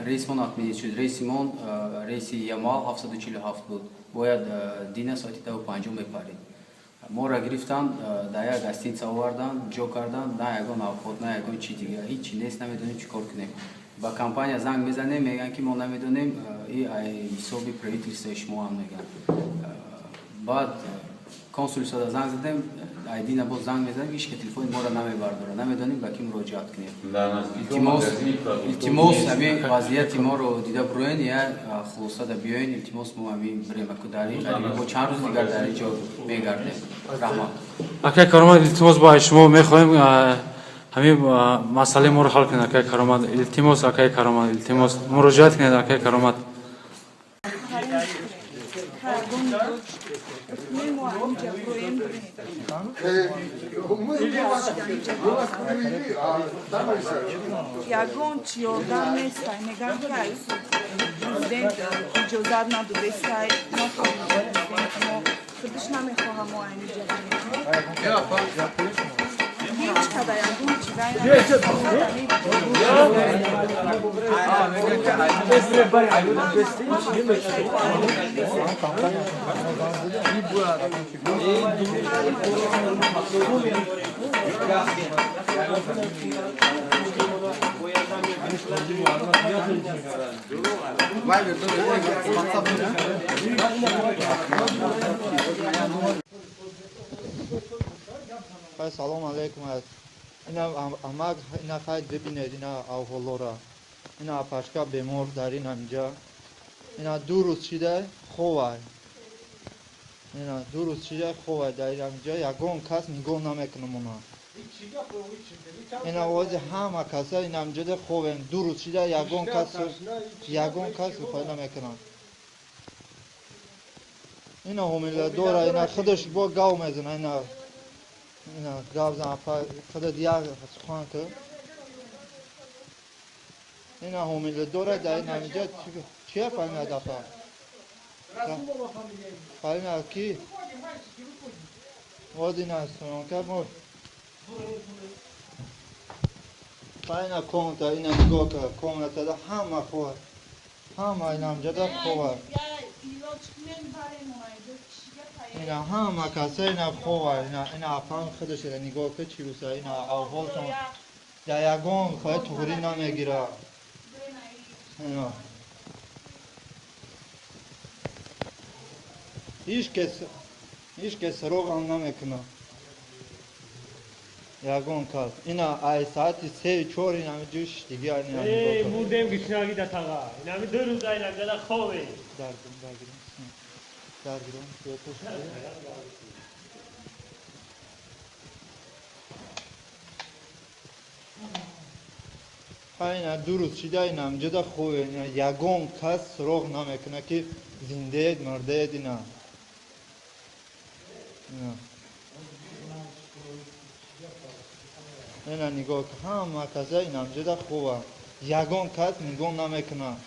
Рейсмон отменить шуд. Рейсимон рейси Ямал 747 буд. Бояд дина соати 10:50 мепарид. Моро гирифтанд, дар як гостиница оварданд, ҷо карданд, на ягон авқот, на ягон чи дигар, ҳеҷ чи нест, намедонем чӣ кор кунем. Ба компания занг мезанем, мегӯянд ки мо намедонем, и ҳисоби правительствои шумоам мегӯянд. Баъд консулствода занг задем, айдина боз занг мезанем, ҳеҷ ки телефони моро намебардорад, намедонем ба ки муроҷиат кунем. Илтимос, илтимос, ҳамин вазъияти моро дида буроен, я хулосада биёен, илтимос, мо ҳамин бирем аку дар ин ғарибӣ бо чанд рӯз дигар дар ин ҷо мегардем. Раҳмат. Акай Каромат, илтимос, ба шумо мехоҳем ҳамин масъалаи моро ҳал кунед, акай Каромат, илтимос, акай Каромат, илтимос, муроҷиат кунед, акай Каромат. Мо инҷа броем. Мы вас привели, а там Ягон чи ёрдам нестай, мегӯям ки ай президент иҷозат надодестай. Нафаҳмидем, президент мо худаш намехоҳам мо айниҷа бирем. Ҳеҷ када ягон чи вай. Хай, салом алейкум. Ина амак, ина хай бибинед ина авҳолора. Ина апашка бемор дар ин ҳаминҷа. Ина 2 рӯз шида ховай. Ина 2 рӯз шида ховай дар ин ҳаминҷа, ягон кас нигоҳ намекунам она. Ина овози ҳама каса ин ҳаминҷода ховем. 2 рӯз шида ягон кас фоида намекунад. Ина ҳомиладора, ина худаш бо гав мезана, ина гав зан, апа, худат як сухан ки. Ина ҳомиладора дар ин ҳаминҷа. Чия фамилият, апа? Фамилия ки? Воз ина съёмка мо. Ина комната, ина нигоҳ кар, комнатада ҳама хова. Ҳама ина ҳамҷода хова. Ина ҳама каса ина хова, ина апам худаш нигоҳ кар чӣ руса, ина авҳолшон дар ягон хоя туғрӣ намегира. Ина ҳеҷ кес суроғам намекунад. Ягон кас. Ина ай соати 3-4 ина ҳаминҷо шиштигӣ, ина нигоҳ кар. Мурдем гушнагӣ да таға. Инами 2 рӯза инамҷада ховем. Даргиром, даргиром. Даргиром, биё пеш. Ина 2 рӯз шида ина ҳаминҷода хове. Ина ягон кас суроғ намекунад ки зиндаед, мурдаед ина. Ина. Ина нигоҳ кар, ҳама каса ина ҳаминҷода хова. Ягон кас нигоҳ намекунад.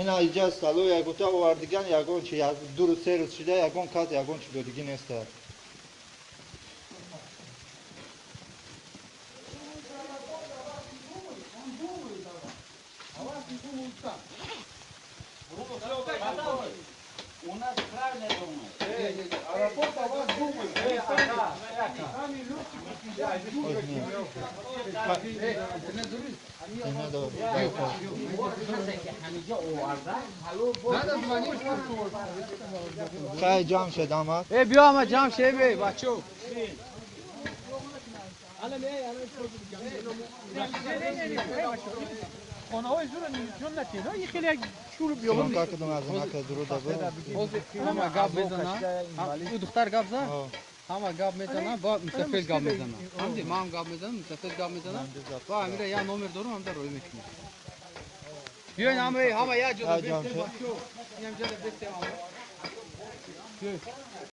Ина иҷа столовая ягота овардиган, ягон чи 2 рӯз, 3 рӯз шида ягон кас ягон чи додигӣ неста. У нас правильно думает. Аэропорт о вас думает. Сами люди. Ина до Надо звонить. Хай, ҷамъ шед ҳама. Э, биё, ҳама ҷамъ шед, бе, бачо. Хонаҳои зура ҷон натиҳ. И хеле як чӯру биёбон. Съёмка кардам аз инака дуруда бо. Ҳама гап мезана. Ӯ духтар гап зад? Ҳама гап мезана, ба мусафир гап мезана. Ҳамди, ман ҳам гап мезанам, мусафир гап мезана. Ба амира як номер дорум, ҳамда рӯй мекунем. Биёин ҳама, ҳама як ҷода Ҳа, ҷамъ бестем, шед. бачо. Инам ҷода бестем ҳама. Биёин.